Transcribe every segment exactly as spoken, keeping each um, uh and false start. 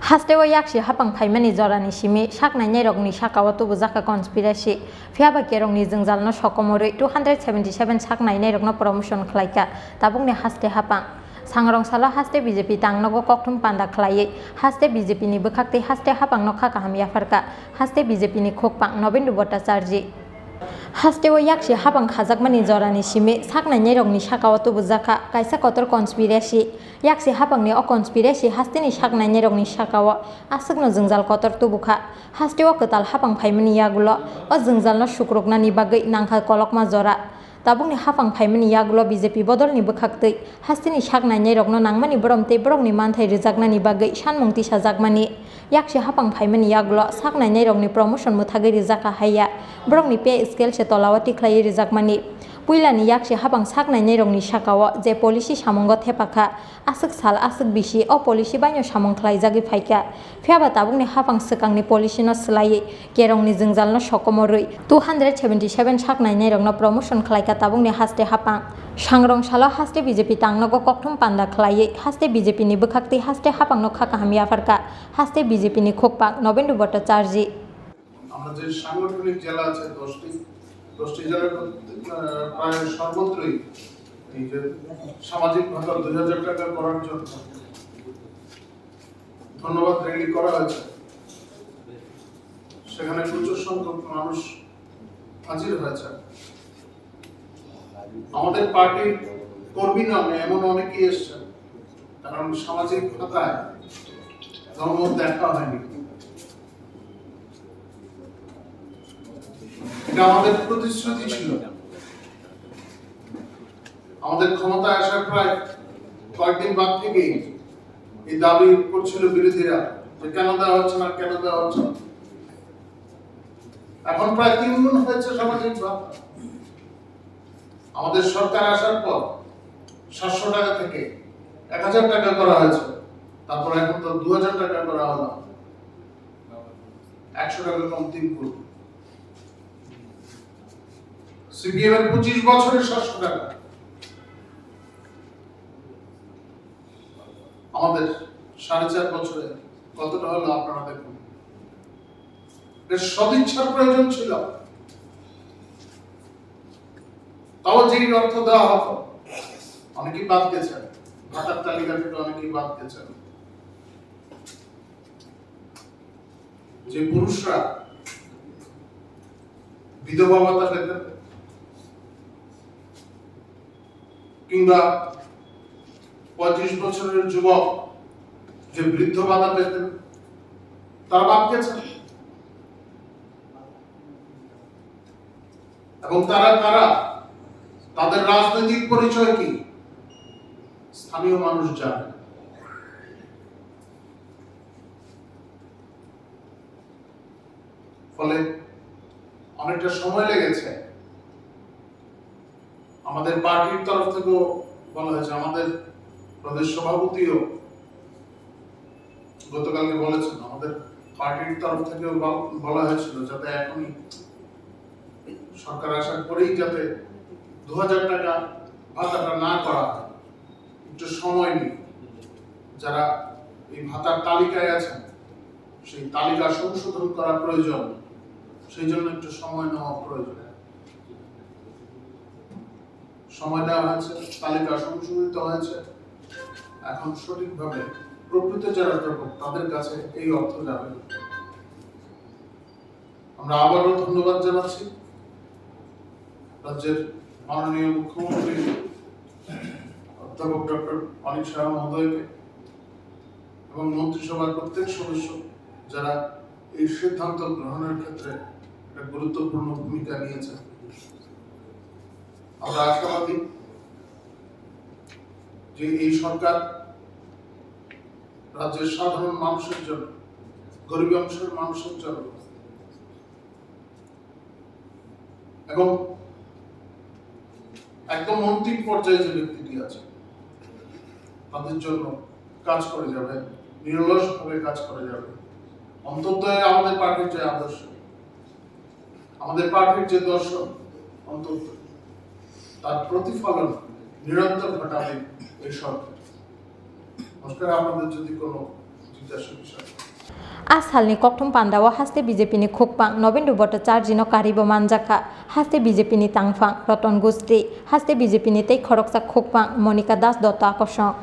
Hasteo yaksi hapang phaimani jorani simi sak nainairokni sakao tubujakha conspiracy. Phiyaba kerongni jwngjalno sokomorwi two hundred seventy seven sak nainairokno promotion khlaikha tabukni haste hapang. Sangrong salo haste B J P tangnogo kokthum panda khlaiwi haste B J P ni bwkhaktwi haste hapangno kha kaham yapharkha haste B J P ni khukpang Nobendra Bhattacharjee. Hasteo yaksi hapang khajakmani jorani simi sak nainairokni sakao tubujakha kaisa kotor conspiracy. Yaksi hapangni o conspiracy hasteni sak nainairokni sakao aswkno jwngjal kotor tubukha. Hasteo kwtal hapang phaimani yagulo o jwngjalno sukruknani bagwi nangkha kolokma jora. Tabukni hapang phaimani yagulo B J P bodolni bwkhaktwi hasteni sak nainairokno nangmani borom tei borokni manthai rwjaknani bagwi sanmung tisajakmani. Yaksi hapang phaimani yagulo sak nainairokni promotion mwthagwi rwjakha haiya borokni pay scale se tolao tikhlaiwi rwjakmani. Puilani yaksi hapang sak nainairokni sakao je policy samungo thepakha, aswk sal aswk bisi o policy baino samung khlaijagwi phaikha. Phiyaba tabukni hapang swkangni policyno swlaiwi kerongni jwngjalno sokomorwi two hundred seventy seven sak nainairokno promotion khlaikha tabukni haste hapang. Sangrong salo haste B J P tangnogo kokthum panda khlaiwi haste B J P ni bwkhaktwi haste hapangno kha kaham yapharkha haste B J P ni khukpang Nobendra Bhattacharjee. আমরা যে সাংগঠনিক জেলা আছে দশটি, দশটি জেলার প্রত্যেক, আহ, প্রায় সর্বত্রই এই যে সামাজিক ভাতা দুই হাজার টাকা করার জন্য ধন্যবাদ র্যালি করা হয়েছে। সেখানে প্রচুর সংখ্যক মানুষ হাজির হয়েছে। আমাদের পার্টির কর্মী নামে এমন অনেকেই এসছেন, কারণ সামাজিক ভাতায় ধর্ম দেখা হয়নি। এটা আমাদের প্রতিশ্রুতি ছিল। আমাদের ক্ষমতায় আসার প্রায় কয়েকদিন বাদ থেকেই এই দাবি করছিল বিরোধীরা যে কেন দেওয়া হচ্ছে না, কেন দেওয়া হচ্ছে না। এখন প্রায় তিন গুণ হয়েছে সামাজিক ভাতা। আমাদের সরকার আসার পর সাতশো টাকা থেকে এক হাজার টাকা করা হয়েছে, তারপর এখন তো দু হাজার টাকা করা হলো, একশো টাকা কম তিন গুণ। সিপিএম এর পঁচিশ বছরের সাতশো টাকা, আমাদের সাড়ে চার বছরে কতটা হলো আপনারা দেখুন। এর সদিচ্ছার প্রয়োজন ছিল, তাও যেই অর্থ দেওয়া হতো, অনেকেই বাদ গেছেন, ভাতার তালিকা থেকে অনেকেই বাদ গেছেন। যে পুরুষরা বিধবা ভাতা পেতেন কিংবা পঁয়ত্রিশ বছরের যুবক যে বৃদ্ধ ভাতা পেতেন, তারা বাদ গেছেন। এবং তারা কারা, তাদের রাজনৈতিক পরিচয় কি, স্থানীয় মানুষ জানে। ফলে অনেকটা সময় লেগেছে। আমাদের পার্টির তরফ থেকেও বলা হয়েছে, আমাদের প্রদেশ সভাপতিও গতকালকে বলেছেন, আমাদের পার্টির তরফ থেকেও বল-, বলা হয়েছিল যাতে এখনই সরকার আসার পরেই যাতে দু হাজার টাকা ভাতাটা না করা হয়, একটু সময় নিয়ে যারা এই ভাতার তালিকায় আছেন সেই তালিকা সংশোধন করা প্রয়োজন, সেই জন্য একটু সময় নেওয়া প্রয়োজন। সময় দেওয়া হয়েছে, তালিকা সংশোধিত হয়েছে। এখন সঠিকভাবে প্রকৃত যারা প্রাপক তাদের কাছে এই অর্থ যাবে। আমরা আবারও ধন্যবাদ জানাচ্ছি রাজ্যের মাননীয় মুখ্যমন্ত্রী অধ্যাপক ডক্টর মানিক সাহা মহোদয়কে এবং মন্ত্রিসভার প্রত্যেক সদস্য যারা এই সিদ্ধান্ত গ্রহণের ক্ষেত্রে একটা গুরুত্বপূর্ণ ভূমিকা নিয়েছেন। আমরা আশাবাদী যে এই সরকার রাজ্যের সাধারণ মানুষের জন্য, গরিব অংশের মানুষের জন্য এবং একদম অন্তিম পর্যায়ে যে ব্যক্তিটি আছে তাদের জন্য কাজ করে যাবে, নিরলসভাবে কাজ করে যাবে। অন্তত আমাদের পার্টির যে আদর্শ, আমাদের পার্টির যে দর্শন, অন্তত তার প্রতিফলন নিরন্তর ঘটাবে এই সরকার। নমস্কার, আপনাদের যদি কোনো A salni kokthum pandao haste B J P ni khukpang Nobendra Bhattacharjee no karwi bo manjakha, haste B J P ni tangphang Ratan Gusti, haste B J P ni tei khoroksa khukpang Monika Das Dotto akosong.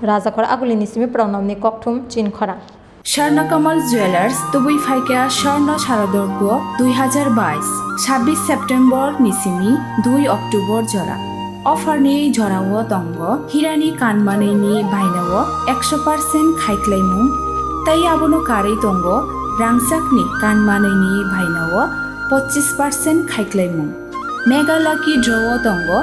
Rajakhor Aguli ni simi Pranab ni kokthum Chinkhorang. Swarna Kamal Jewellers tubui phaikha Swarna Sharadorpo dui hazar bais, sabbish September ni simi dui October jora. Offer ni jorao tongo hirani kanmanwi ni bainao ekso percent khaiklaimung, tei abono karwi tongo rangchakni kanmanwi ni bainao pochis percent khaiklaimung. Mega Lucky Draw o tongo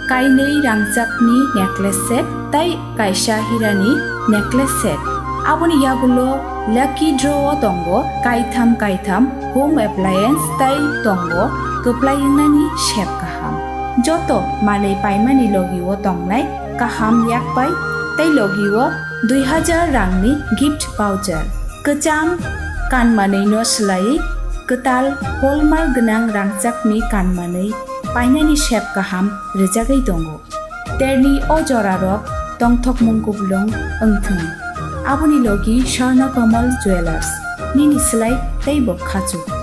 kainwi rangchakni necklace set tei kaisa hirani necklace set. Aboni yagulo Lucky Draw o tongo kaitham kaitham home appliance tei tongo kwplai wngnani sep kaham. Joto manwi paimani logi o tongnai kaham yakpai tei logi o dui hazar rangni gift voucher. Kwcham kanmanwi no swlaiwi kwtal hallmark gwnang rangchakni kanmanwi painani sep kaham rwjagwi tongo. Terni o jorarok tongthokmung kuplung wngthung. Aboni logi Swarna Kamal Jewellers, nini swlai teibo khachuk.